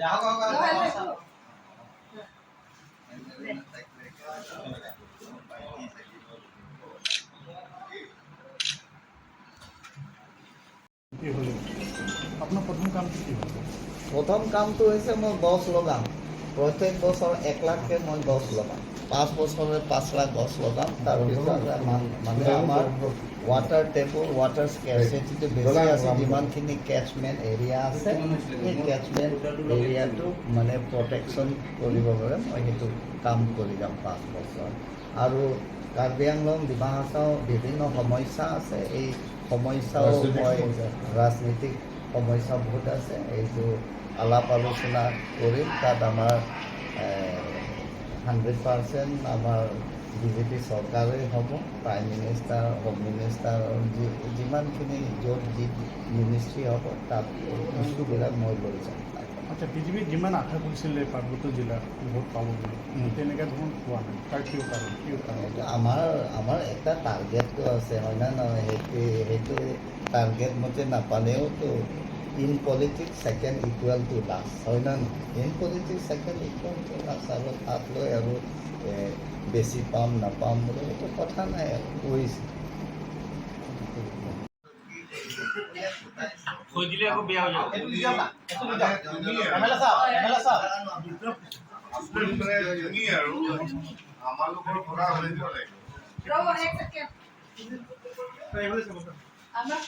আহক। কি হ'ল, আপোনাৰ প্ৰথম কামটো কি হ'ব? প্ৰথম কামটো হৈছে মই গছ লগাম। প্ৰত্যেক বছৰ 1 লাখকৈ মই গছ লগাম। 5 বছৰে 5 লাখ গছ লগাম। তাৰপিছত মানে আমাৰ ৱাটাৰ টেবুল, ৱাটাৰ স্কেৰচিটিটো বেছি আছে। যিমানখিনি কেচমেণ্ট এৰিয়া আছে, সেই কেচমেণ্ট এৰিয়াটো মানে প্ৰটেকশ্যন কৰিব পাৰে, মই সেইটো কাম কৰি যাম 5 বছৰ। আৰু কাৰ্বি আংলং, ডিমা হাছাও বিভিন্ন সমস্যা আছে। এই সমস্যাও মই, ৰাজনীতিক সমস্যা বহুত আছে, এইটো আলাপ আলোচনা কৰিম। তাত আমাৰ 100% আমাৰ বিজেপি চৰকাৰেই হ'ব। প্ৰাইম মিনিষ্টাৰ, হোম মিনিষ্টাৰ, যি যিমানখিনি য'ত যি মিনিষ্ট্ৰী হ'ব, তাত ইছ্যুবিলাক মই লৈ যাম। আচ্ছা, বিজেপি যিমান আশা কৰিছিলে পাৰ্বত্য জিলাত ভোট পাব বুলি, তেনেকুৱা ধৰণৰ পোৱা নাই। তাৰ কিয় কাৰণ, কিয় কাৰণ? এইটো আমাৰ এটা টাৰ্গেটটো আছে, হয় না নহয়? সেইটো টাৰ্গেট মতে নাপালেওতো in politics second equal to last, হয় না নহয়? In politics second equal to last। আৰু তাত লৈ আৰু বেছি পাম নাপাম বুলি সেইটো কথা নাই আৰু কৰিছে। থৈ দিলে আকৌ বেয়া হৈ যাব। এইটো দি দিয়ক না, এইটো দি দিয়ক। এম এল এ চাওক, এম এল এ চাওক। আপুনি মানে তুমি আৰু আমালোকৰ পৰা হৈ দিব লাগিব। ৰ'ব, এক ছেকেণ্ড। আমাক